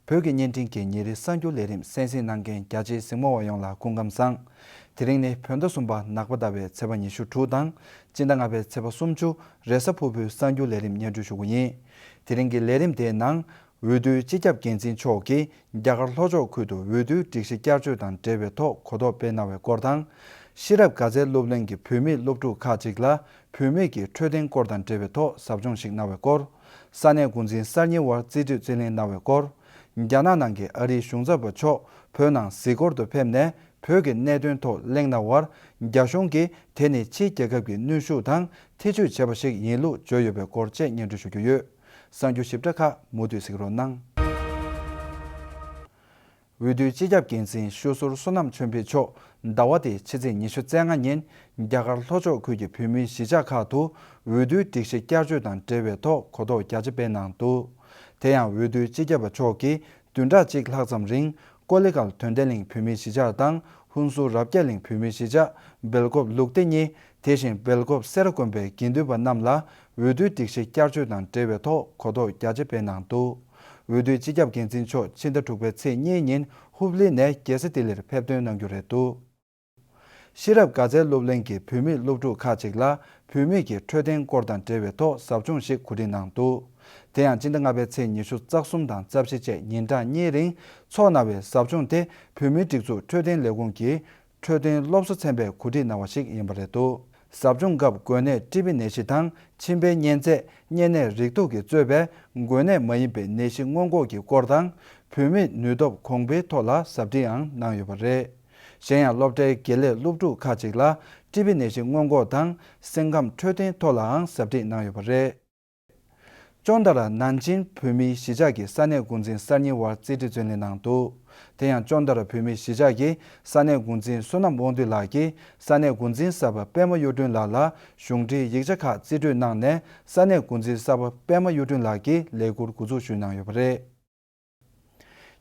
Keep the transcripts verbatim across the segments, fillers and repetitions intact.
བོད་ཀྱི་བརྙན་འཕྲིན་གྱི་ཉིན་རེའི་གསར་འགྱུར་ལས་རིམ་གསན་གཟིགས་གནང་མཁན་རྒྱ་ཆེའི་གཟིགས་མོ་བ་ཡོངས་ལ་སྐུ་ཁམས་བཟང་། དེ་རིང་ནི་བོད་ཟླ་གསུམ་པ་ནག་པ་ཟླ་བའི་ཚེས་པ་ཉི་ཤུ་དྲུག་དང་སྤྱི་ཟླ་ལྔ་པའི་ཚེས་པ་སུམ་ཅུ་རེས་གཟའ་ཕུར་བུའི་གསར་འགྱུར་ལས་རིམ་སྙན་སྒྲོན་ཞུ་རྒྱུ་ཡིན། དེ་རིང་གི་ལས་རིམ་དེའི་ནང་། འོས་བསྡུའི་སྤྱི་ཁྱབ་འགན་འཛིན་མཆོག་གིས་རྒྱ་གར་ལྷོ་ཕྱོགས་ཁུལ་དུ་འོས་བསྡུའི་སྒྲིག་གཞི་བསྐྱར་བཅོས་དང་འབྲེལ་བའི་ཐོག་གོ་རྟོགས་སྤེལ་གནང་བའི་སྐོར་དང་། ཤེས་རབ་དགའ་ཚལ་སློབ་གླིང་གི་བུད་མེད་སློབ་ཕྲུག་ཁག་ཅིག་ལ་བུད་མེད་ཀྱི་འཕྲོད་བསྟེན་སྐོར་དང་འབྲེལ་བའི་ཐོག་ཟབ་སྦྱོང་ཞིག་གནང་བའི་སྐོར། ས་གནས་འགོ་འཛིན་གསར་རྙིང་བར་རྩིས་སྤྲོད་རྩིས་ལེན་གནང་བའི་སྐོར། རྒྱ་ནག་ནང་གི་ཨ་རིའི་གཞུང་ཚབ་པ་མཆོག་བོད་ནང་གཟིགས་སྐོར་དུ་ཕེབས་ནས། བོད་ཀྱི་གནད་དོན་ཐོག་གླེང་གནང་བར། རྒྱ་གཞུང་གིས་དེ་ནི་ཕྱིའི་རྒྱལ་ཁབ་ཀྱི་གནོན་ཤུགས་དང་ཐེ་བྱུས་བྱས་པ་ཞིག་ཡིན་ལུགས་བརྗོད་ཡོད་པའི་སྐོར་བཅས་སྙན་སྒྲོན་ཞུ་རྒྱུ་ཡོད། གསར་འགྱུར་ཞིབ་ཕྲ་ཁག་མུ་མཐུད་གཟིགས་རོགས་གནང་། འོས་བསྡུའི་སྤྱི་ཁྱབ་འགན་འཛིན་ཤོད་ཟུར་བསོད་ནམས་ཆོས་འཕེལ་མཆོག་ཟླ་བ་འདིའི་ཕྱི་ཚེས་ཉི་ཤུ་རྩ་ལྔ་ཉིན་རྒྱ་གར་ལྷོ་ཕྱོགས་ཁུལ་གྱི་བོད་མིའི་གཞིས་ཆགས་ཁག་ཏུ་འོས་བསྡུའི་སྒྲིག་གཞི་བསྐྱར་བཅོས་དང་འབྲེལ་བའི་ཐོག་གོ་རྟོགས་རྒྱ་ཆེ་སྤེལ་གནང་འདུག་དེ་ཡང་འོས་བསྡུའི་སྤྱི་ཁྱབ་པ་མཆོག་གིས་བདུན་ཕྲག་གཅིག་ལྷག་ཙམ་རིང་། ཀོ་ལི་གྷལ་དོན་ལྡན་གླིང་བོད་མིའི་གཞིས་ཆགས་དང་ཧུན་སུར་རབ་རྒྱས་གླིང་བོད་མིའི་གཞིས་ཆགས། སྦེལ་ཀོབ་ལུག་སྡེ་གཉིས། དེ་བཞིན་སྦེལ་ཀོབ་སེ་ར་དགོན་པའི་དགེ་འདུན་པ་རྣམས་ལ་འོས་བསྡུའི་སྒྲིག་གཞི་བསྐྱར་བཅོས་དང་འབྲེལ་བའི་ཐོག་གོ་རྟོགས་རྒྱ་ཆེ་སྤེལ་གནང་འདུག་འོས་བསྡུའི་སྤྱི་ཁྱབ་འགན་འཛིན་མཆོག་ཕྱི་ཟླ་དྲུག་པའི་ཚེས་གཉིས་ཉིན་ཧུབ་ལི་ནས་རྒྱལ་ས་ལྡི་ལིར་ཕེབས་ཐོན་གནང་རྒྱུ་རེད་འདུག་ཤེས་རབ་དགའ་ཚལ་སློབ་གླིང་གི་བུད་མེད་སློབ་ཕྲུག་ཁག་ཅིག་ལ་བུད་མེད་ཀྱི་འཕྲོད་བསྟེན་སྐོར་དང་འབྲེལ་བའི་ཐོག་ཟབ་སྦྱོང་ཞིག་གོ་སྒྲིག་གནང་འདུག་དེ་ཡང་སྤྱི་ཟླ་ལྔ་པའི་ཚེས་ཉི་ཤུ་རྩ་གསུམ་དང་རྩ་བཞི་བཅས་ཉིན་གྲངས་གཉིས་རིང་འཚོགས་གནང་བའི་ཟབ་སྦྱོང་དེ་བོད་མིའི་སྒྲིག་འཛུགས་འཕྲོད་བསྟེན་ལས་ཁུངས་ཀྱི་འཕྲོད་བསྟེན་སློབ་གསོ་ཚན་པས་གོ་སྒྲིག་གནང་བ་ཞིག་ཡིན་པ་རེད་འདུག་ཟབ་སྦྱོང་སྐབས་འགོས་ནད་ཀྲི་པི་ནད་གཞི་དང་མཆིན་པའི་གཉན་ཚད། གཉན་ནད་རིགས་དྲུག་གིས་གཙོས་པའི་འགོས་ནད་མ་ཡིན་པའི་ནད་གཞི་སྔོན་འགོག་གི་སྐོར་དང་། བུད་མེད་ནུས་སྟོབས་གོང་འཕེལ་ཐོག་ལ་ཟབ་ཁྲིད་ཡང་གནང་ཡོད་པ་རེད། གཞན་ཡང་སློབ་གྲྭའི་དགེ་ལས་སློབ་ཕྲུག་ཁག་ཅིག་ལ་ཀྲི་པི་ནད་གཞི་སྔོན་འགོག་དང་སེམས་ཁམས་འཕྲོད་བསྟེན་ཐོག་ལའང་ཟབ་ཁྲིད་གནང་ཡོད་པ་རེད། ཅོན་ཏ་ར་ནན་ཅིན་བོད་མིའི་གཞིས་ཆགས་ཀྱི་ས་གནས་འགོ་འཛིན་གསར་རྙིང་བར་རྩིས་སྤྲོད་རྩིས་ལེན་གནང་འདུག་དེ་ཡང་ཅོན་ཏ་ར་བོད་མིའི་གཞིས་ཆགས་ཀྱི་ས་གནས་འགོ་འཛིན་བསོད་ནམས་དབང་འདུས་ལགས་ཀྱིས་ས་གནས་འགོ་འཛིན་གསར་པ་པད་མ་གཡུ་སྒྲོན་ལགས་ལ་གཞུང་འབྲེལ་ཡིག་ཆ་ཁག་རྩིས་སྤྲོད་གནང་ནས། ས་གནས་འགོ་འཛིན་གསར་པ་པད་མ་གཡུ་སྒྲོན་ལགས་ཀྱིས་ལས་འཁུར་འགོ་འཛུགས་ཞུས་གནང་ཡོད་པ་རེད།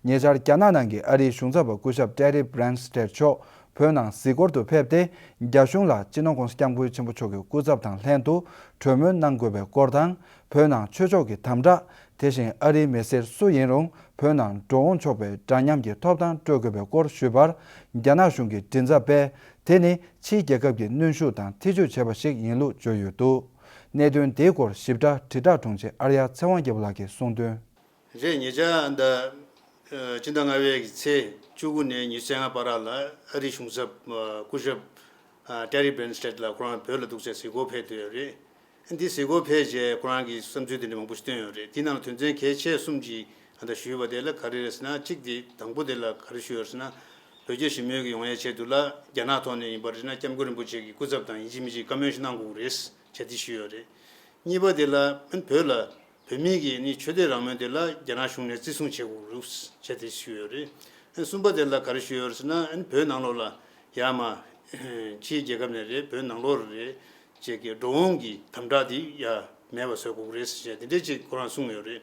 ཉེ་ཆར་རྒྱ་ནག་ནང་གི་ཨ་རིའི་གཞུང་ཚབ་པ་སྐུ་ཞབས་ཏེ་རི་བྷི་རན་སྟེད་མཆོག་བོད་ནང་གཟིགས་སྐོར་དུ་ཕེབས་ཏེ། རྒྱ་གཞུང་ལ་སྤྱི་ནོར་༸གོང་ས་༸སྐྱབས་མགོན་ཆེན་པོ་མཆོག་གི་སྐུ་ཚབ་དང་ལྷན་དུ་གྲོས་མོལ་གནང་དགོས་པའི་སྐོར་དང་། བོད་ནང་ཆོས་ཕྱོགས་ཀྱི་དམ་དྲག་དེ་བཞིན་ཨ་རིའི་མི་སེར་སུ་ཡིན་རུང་བོད་ནང་འགྲོ་འོང་ཆོག་པའི་འདྲ་མཉམ་གྱི་ཐོབ་ཐང་སྤྲོད་དགོས་པའི་སྐོར་ཞུས་པར། རྒྱ་ནག་གཞུང་གི་མགྲིན་ཚབ་པས། དེ་ནི་ཕྱིའི་རྒྱལ་ཁབ་ཀྱི་གནོན་ཤུགས་དང་ཐེ་བྱུས་བྱས་པ་ཞིག་ཡིན་ལུགས་བརྗོད་ཡོད་འདུག་གནད་དོན་དེའི་སྐོར་ཞིབ་ཕྲ་དྲིལ་བསྒྲགས་དྲུང་ཆེ་ཨར་ཡ་ཚེ་དབང་རྒྱལ་པོ་ལགས་ཀྱིས་གསུངས་དོན། རེད། ཉེ་ཆར་ད་ཨ་སྤྱི་ཟླ་ལྔ་པའི་གི་ཚེས་བཅུ་དགུ་ནས་ཉི་ཤུ་རྩ་ལྔ་བར་ལ་ཨ་རིའི་གཞུང་ཚབ་ཨ་སྐུ་ཞབས་ཨ་ཏེ་རི་བྷི་རན་སྟེད་ལགས་ཁོ་རང་བོད་ལ་འདུག་སེ་གཟིགས་སྐོར་ཕེབས་བསྡད་ཡོད་རེད། འདི་གཟིགས་སྐོར་ཕེབས་རྗེས་ཁོ་རང་གི་བསམ་ཚུལ་དེ་འདྲ་མང་པོ་ཞིག་བཏོན་ཡོད་རེད། དེའི་ནང་ལ་དོན་ཚན་གལ་ཆེ་གསུམ་ཅིག་ཨ་ད་ཞུས་པ་དེ་ལ་ག་རེ་རེད་ཟེར་ན། གཅིག་དེ་དང་པོ་དེ་ལ་ག་རེ་ཞུས་ཡོད་ཟེར་ན། བོད་རྒྱ་ཞི་མོལ་གྱི་ཡོང་ཡའི་ཆེད་དུ་ལ་རྒྱ་ནག་ཐོག་ནས་ཡིན་པ་རེད་ན་སྐྱབས་མགོན་རིན་པོ་ཆེ་གི་སྐུ་ཚབ་དང་ཡིན་གཅིག་མིན་གཅིག་བཀའ་མོལ་ཞིག་གནང་དགོས་རེད་ཅེས་དེ་ཞུས་ཡོད་རེད། གཉིས་པ་དེ་ལ་བོད་ལ་བོད་མི་གི་ནི་ཆོས་དད་རང་མོས་དེ་ལ་རྒྱ་ནག་གཞུང་ནས་བརྩི་སྲུང་བྱེད་དགོས་རེད་ཅེས་དེ་ཞུས་ཡོད་རེད། གསུམ་པ་དེ་ལ་ག་རེ་ཞུས་ཡོད་རེད་ཟེར་ན། བོད་ནང་ལོགས་ལ་ཡར་མར་ཕྱིའི་རྒྱལ་ཁབ་ནས་རེད། བོད་ནང་ལོགས་རེད། ཅིག་གི་འགྲོ་འོང་གི་དམ་དྲག་དེ་ཡ་མེད་པ་བཟོ་དགོས་རེད་ཟེར་དེ་འདྲས་ཅིག་ཁོ་རང་གསུངས་ཡོད་རེད།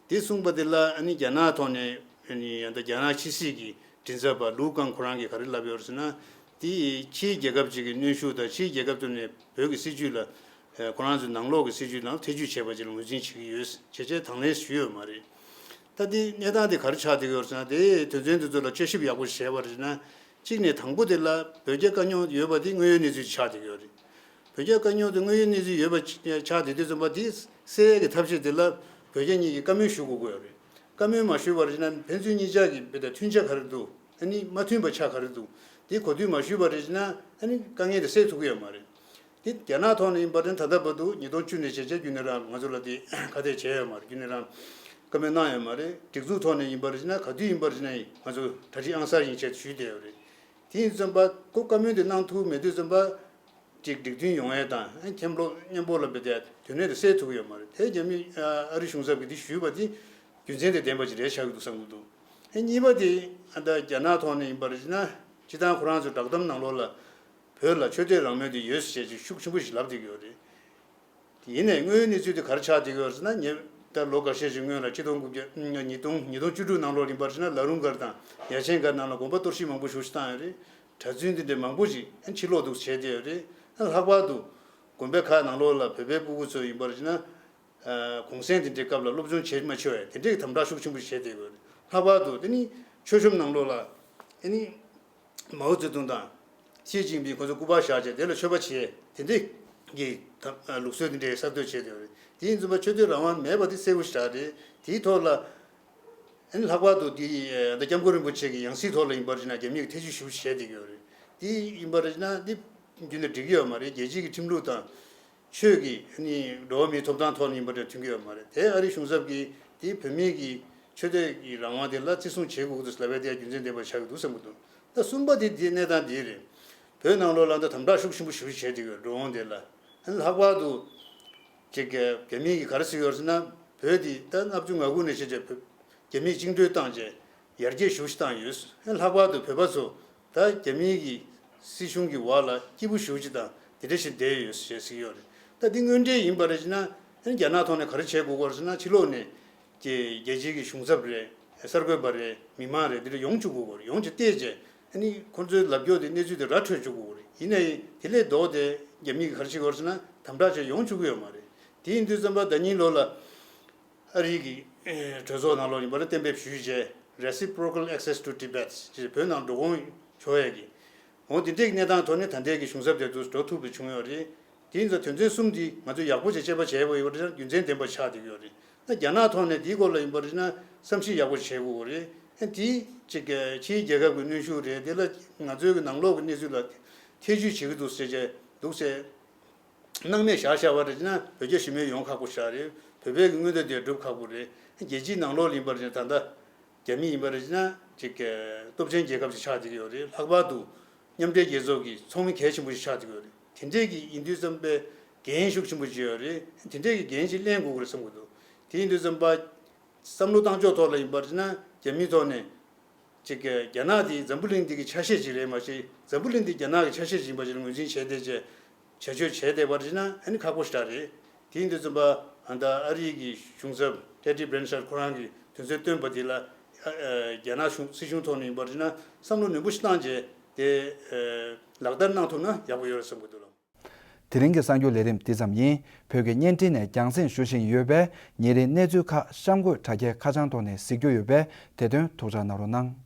དེ་གསུངས་པ་དེ་ལ་ཨ་ནི་རྒྱ་ནག་ཐོག་ནས་ཨ་ནི་ཡང་ད་རྒྱ་ནག་ཕྱི་སྲིད་ཀྱི་མགྲིན་ཚབ་པ་ལུའུ་ཀང་ཁོ་རང་གིས་ག་རེ་ལབ་ཡོད་རེད་ཟེར་ན། དེ་ཕྱིའི་རྒྱལ་ཁབ་ཅིག་གི་གནོན་ཤུགས་དང་ཕྱིའི་རྒྱལ་ཁབ་ཐོག་ནས་བོད་ཀྱི་སྲིད་བྱུས་ལ་ཁོ་རང་ཚོའི་ནང་ལོགས་ཀྱི་སྲིད་བྱུས་ནང་ཐེ་བྱུས་བྱས་པ་ཅིག་ལ་ངོས་འཛིན་བྱེད་ཀྱི་ཡོད་ཅེས་དང་ལེན་ཞུས་ཡོད་མ་རེད། ད་དེ་གནས་སྟངས་དེ་ག་རེ་ཆགས་བསྡད་ཀྱི་ཡོད་རེད་ཟེར་ན། དེ་དོན་ཚན་དེ་ཚོ་ལ་དཔྱད་ཞིབ་ཡག་པོ་བྱས་པ་རེད་ཟེར་ན། གཅིག་ནས་དང་པོ་དེ་ལ་བོད་རྒྱ་དཀའ་རྙོག་ཡོད་པ་དེ་དངོས་ཡོད་གནས་ཚུལ་ཆགས་བསྡད་ཀྱི་ཡོད་རེད། བོད་རྒྱ་དཀའ་རྙོག་དེ་དངོས་ཡོད་གནས་ཚུལ་ཡོད་པ་ཆགས་བསྡད་དུས་ཙམ་པ་དེ་སེལ་ཡས་ཀྱི་ཐབས་ཤེས་དེ་ལ་བོད་རྒྱ་གཉིས་ཀྱིས་བཀའ་མོལ་ཞུ་དགོས་ཀྱི་ཡོད་རེད། བཀའ་མོལ་མ་ཞུས་པ་རེད་ན་ཕན་ཚུན་གཉིས་ཆ་གི་བོད་དང་མཐུན་ཆ་ག་རེ་འདུག་ཨ་ནི་མ་མཐུན་པ་ཆ་ག་རེ་འདུག་དེ་གོ་དུས་མ་ཞུས་པ་རེད་ན་ཨ་ནི་དཀའ་ངལ་དེ་སེལ་ཐུབ་ཀྱི་ཡོད་མ་རེད། དེ་རྒྱ་ནག་ཐོག་ནས་ཡིན་པ་དེ་ད་ལྟ་བར་དུ་ཉིས་སྟོང་བཅུ་ནས་བྱས་རྗེས་རྒྱུན་ནས་རང་ང་ཚོ་ལ་དེ་ཁ་གཏད་བྱས་ཡོད་མ་རེད། རྒྱུན་ནས་རང་བཀའ་མོལ་གནང་ཡོད་མ་རེད། སྒྲིག་འཛུགས་ཐོག་ནས་ཡིན་པ་རེད་ན་ག་དུས་ཡིན་པ་རེད་ན་ང་ཚོ་གྲ་སྒྲིག་ཨང་གསར་ཡིན་ཆེད་ཞུས་བསྡད་ཡོད་རེད། དེ་ཡིན་ཙམ་པ་ཁོ་བཀའ་མོལ་དེ་གནང་ཐུབ་མེད་དུས་ཙམ་པ་ཅིག་འགྲིག་མཐུན་ཡོང་ཡས་དང་མཁན་སློབ་མཉམ་པོ་ལ་བེད་དེ་དོན་གནད་དེ་སེལ་ཐུབ་ཀྱི་ཡོད་མ་རེད། དེ་རྒྱ་མི་ཨ་རི་གཞུང་ཚབ་ཀྱིས་དེ་ཞུས་པ་དེ་རྒྱུ་མཚན་དེ་ལྡན་པ་ཅིག་རེད་ཆགས་ཀྱི་འདུག་བསམ་གྱི་འདུག་ཨ་གཉིས་པ་དེ་ཨ་ད་རྒྱ་ནག་ཐོག་ནས་ཡིན་པ་རེད་ན་སྤྱི་བཏང་ཁོ་རང་ཚོའི་བསྒྲགས་གཏམ་ནང་ལོགས་ལ། བོད་ལ་ཆོས་དད་རང་མོས་དེ་ཡོད་ཟེར་ཅིག་ཤུགས་ཆེན་པོ་ཞིག་ལབ་བསྡད་ཀྱི་ཡོད་རེད། དེ་ཡིན་ནའི་དངོས་ཡོད་གནས་ཚུལ་དེ་ག་རེ་ཆགས་བསྡད་ཀྱི་ཡོད་རེད་ཟེར་ན། ངས་ད་ལོ་འགའ་ཤས་ཤིག་སྔོན་ལ་ཆིག་སྟོང་དགུ་བརྒྱ་ཉིས་སྟོང་ཉིས་སྟོང་བཅུ་དྲུག་ནང་ལོགས་ཡིན་པར་བྱས་ན་ལ་རུང་སྒར་དང་ཡ་ཆེན་སྒར་ནང་ལ་དགོན་པ་གཏོར་བཤིག་མང་པོ་ཞེ་པོ་ཞིག་བཏང་ཡོད་རེད། གྲྭ་བཙུན་དེ་འདྲ་མང་པོ་ཞིག་ཕྱིར་ལོག་འདུག་བྱས་བསྡད་ཡོད་རེད། ལྷག་པར་དུ་དགོན་པའི་ཁག་ནང་ལོགས་ལ་བོད་པའི་སྤུ་གུ་ཚོ་ཡིན་པར་བྱས་ན། གུང་སེང་དེ་འདྲའི་སྐབས་ལ་སློབ་སྦྱོང་བྱེད་མ་ཆོག་ཡ་དེ་འདྲའི་དམ་དྲག་ཤུགས་ཆེན་པོ་བྱས་བསྡད་ཡོད་རེད། ལྷག་པར་དུ་དེ་ནི་མཆོད་གཤོམ་ནང་ལོགས་ལ་དེ་ནི་མའོ་ཙེ་ཏུང་དང་ཞི་ཅིན་ཕིང་ཁོ་ཚོ་སྐུ་པར་བཞག་བྱས་དེ་ལ་མཆོད་པ་བྱས་དེ་འདྲའི་གི་ད་ལུགས་སྲོལ་དེ་འདྲའི་གསར་གཏོད་བྱས་ཡོད་རེད། དེ་ཡིན་ཙང་མ་ཆོས་དད་རང་དབང་མེད་པ་དེ་གསལ་པོ་ཞིག་རེད། དེའི་ཐོག་ལ་ཨ་ནི་ལྷག་པར་དུ་དེ་ད་སྐྱབས་མགོན་རིན་པོ་ཆེ་གི་ཡང་སྲིད་ཐོག་ལ་ཡིན་པར་བྱས་ན་རྒྱ་མིས་ཐེ་བྱུས་ཞེ་པོ་བྱས་བསྡད་ཀྱི་ཡོད་རེད། དེ་ཡིན་པར་བྱས་ན་དེ་རྒྱུན་དུ་འགྲིག་གི་ཡོད་མ་རེད། རྒྱལ་སྤྱིའི་གི་ཁྲིམས་ལུགས་དང་། ཆོས་ཀྱི་ནི་འགྲོ་བ་མིའི་ཐོབ་ཐང་ཐོག་ནས་ཡིན་པ་འདྲ་མཐུན་གྱི་ཡོད་མ་རེད། དེ་ཨ་རིའི་གཞུང་ཚབ་ཀྱིས་དེ་བོད་མིའི་གི་ཆོས་དད་ཀྱི་རང་དབང་དེ་ལ་བརྩི་སྲུང་བྱེད་དགོས་ཀྱི་འདུག་ལབ་པའི་དེ་རྒྱུ་མཚན་ལྡན་པ་ཆགས་ཀྱི་འདུག་བསམ་གྱི་འདུག་ད་གསུམ་པ་དེ་དེ་གནས་སྟངས་དེ་རེད། བོད་ནང་ལོགས་ལ་ད་དམ་དྲག་ཤུགས་ཆེན་པོ་ཞེ་པོ་བྱས་བསྡད་ཡོད། འགྲོ་འོང་དེ་ལ་ལྷག་པར་དུ་ཅིག་རྒྱ་མིའི་གི་ག་རེ་ཟེར་ཡོད་ཟེར་ན། བོད་དེ་ད་ལྔ་བཅུ་ང་དགུ་ནས་བྱས་བྱས་བོད་རྒྱ་མིས་བཅིངས་འགྲོལ་བཏང་བྱས་ཡར་རྒྱས་ཞེ་པོ་ཞིག་བཏང་ཡོད། ལྷག་པར་དུ་བོད་པ་ཚོ་ད་རྒྱ་མིའི་གི་སྲིད་གཞུང་གི་འོག་ལ་སྐྱིད་པོ་ཞེ་པོ་ཅིག་དང་དེ་འདྲ་ཞིག་བསྡད་ཡོད་ཞེས་ཟེར་གྱི་ཡོད་རེད། ད་འདི་དངོས་འབྲེལ་ཡིན་པ་རེད་ཅེ་ན། ཨ་ནི་རྒྱ་ནག་ཐོག་ནས་ག་རེ་བྱེད་དགོས་ཀྱི་ཡོད་རེད་ཟེར་ན། ཕྱི་ལོགས་ནས་ཀྱི་རྒྱལ་སྤྱིའི་གི་གཞུང་ཚབ་རེད། གསར་འགོད་པ་རེད། མི་མང་རེད། འདི་འདྲ་ཡོང་བཅུག་དགོས་ཀྱི་ཡོད་རེད། ཡོང་བྱས་བལྟས་བྱས་ཨ་ནི་ཁོང་ཚོའི་ལབ་རྒྱུ་དེ་གནས་ཚུལ་དེ་ར་འཕྲོད་བཅུག་དགོས་ཀྱི་ཡོད་རེད། ཡིན་ནའི་དེ་ལས་ལྡོག་སྟེ་རྒྱ་མི་གིས་ག་རེ་བྱེད་ཀྱི་ཡོད་རེད་ཟེར་ན། དམ་དྲག་བྱས་ཡོང་བཅུག་གི་ཡོད་མ་རེད། དེ་ཡིན་དུས་ཙམ་པ་ཟླ་ཉིན་ལོ་ལ་ཨ་རིའི་གི་ཨེ་གྲོས་ཚོགས་ནང་ལོགས་ཡིན་པ་ལ་གཏན་འབེབས་ཞུས་བྱས། Reciprocal Access to Tibet ཅེས་བོད་ནང་འགྲོ་འོང་བྱོས་ཡས་ཀྱི། འོ་དེ་འདྲའི་གནས་སྟངས་ཐོག་ནས་ད་ལྟའི་གི་གཞུང་ཚབ་དེ་ཚོ་འགྲོ་ཐུབ་པ་བྱུང་ཡོད་རེད། དེ་ཡིན་ཙང་དོན་ཚན་གསུམ་འདི་ང་ཚོས་ཡག་པོ་བྱས་དཔྱད་པ་བྱས་པ་ཡིན་པ་རེད་ན་རྒྱུ་མཚན་ལྡན་པ་ཆགས་བསྡད་ཀྱི་ཡོད་རེད། ད་རྒྱ་ནག་ཐོག་ནས་དེའི་སྐོར་ལ་ཡིན་པ་རེད་ན་བསམ་གཞིག་ཡག་པོ་བྱེད་དགོས་ཀྱི་རེད། ཨ་དེ་གཅིག་གི་ཕྱིའི་རྒྱལ་ཁབ་ཀྱི་གནོན་ཤུགས་རེད། དེ་ལ་ང་ཚོའི་གི་ནང་ལོགས་ཀྱི་གནས་ཚུལ་ལ་ཐེ་བྱུས་བྱེད་ཀྱི་འདུག་ཟེར་བྱས་འདུག་ཟེར། སྣང་མེད་བཞག་བཞག་པ་རེད་ན་བོད་རྒྱ་ཞི་མོལ་ཡོང་ཁག་པོ་ཞིག་རེད། བོད་པའི་གི་མངོན་འདོད་དེ་སྒྲུབ་ཁག་པོ་རེད། རྒྱལ་སྤྱིའི་ནང་ལོགས་ལ་ཡིན་པ་རེད་ན་ད་ལྟ་རྒྱ་མི་ཡིན་པ་རེད་ན་ཅིག་གི་སྟོབས་ཆེན་རྒྱལ་ཁབ་ཅིག་ཆགས་བསྡད་ཀྱི་ཡོད་རེད། ལྷག་པར་དུ་མཉམ་འབྲེལ་རྒྱལ་ཚོགས་ཀྱི་ཚོགས་མི་གལ་ཆེན་པོ་ཞིག་ཆགས་བསྡད་ཀྱི་ཡོད་རེད། དེ་འདྲས་ཀྱི་ཡིན་དུས་ཙམ་པའི་འགན་ཤུགས་ཆེན་པོ་ཅིག་ཡོད་རེད། དེ་འདྲས་ཀྱི་འགན་ཅིག་ལེན་དགོས་ཀྱི་རེད་བསམ་གྱི་འདུག་དེ་ཡིན་དུས་ཙམ་པ། བསམ་བློ་བཏང་ཕྱོགས་ཐོག་ལ་ཡིན་པ་རེད་ན་རྒྱ་མིའི་ཐོག་ནས། ཅིག་གི་རྒྱ་ནག་དེ་འཛམ་བུ་གླིང་འདི་གི་ཆ་ཤས་ཅིག་རེད་མ་གཞི། འཛམ་བུ་གླིང་འདི་རྒྱ་ནག་གི་ཆ་ཤས་ཅིག་ཡིན་པ་ཅིག་ལ་ངོས་འཛིན་བྱས་ཏེ་བྱས་བྱ་སྤྱོད་བྱས་བསྡད་པ་རེད་ན་ཨ་ནི་ཁག་པོ་ཞེ་དྲག་རེད། དེ་ཡིན་དུས་ཙམ་པ་ཨ་ད་ཨ་རིའི་གི་གཞུང་ཚབ་ཊེ་ཌི་བྷི་རེན་ཤར་ཁོ་རང་གི་དོན་ཚན་བཏོན་པ་དེ་ལ་ཨ་ཨ་རྒྱ་ནག་གཞུང་སྲིད་གཞུང་ཐོག་ནས་ཡིན་པ་རེད་ན་བསམ་བློ་ནན་པོ་ཞིག་བཏང་བྱས་དེ་ཨ་ལག་བསྟར་གནང་ཐུབ་ན་ཡག་པོ་ཡོད་རེད་བསམ་གྱི་འདུག་ལགས། དེ་རིང་གི་གསར་འགྱུར་ལས་རིམ་འདི་ཙམ་ཡིན། བོད་ཀྱི་བརྙན་འཕྲིན་ནས་རྒྱང་སྲིང་ཞུ་བཞིན་ཡོད་པས་ཉིན་རེའི་གནས་ཚུལ་ཁག་གཤམ་འཁོད་དྲ་རྒྱའི་ཁ་བྱང་ཐོག་ནས་གཟིགས་རྒྱུ་ཡོད་པས་དེ་དོན་ཐུགས་ཅག་གནང་རོགས་གནང་།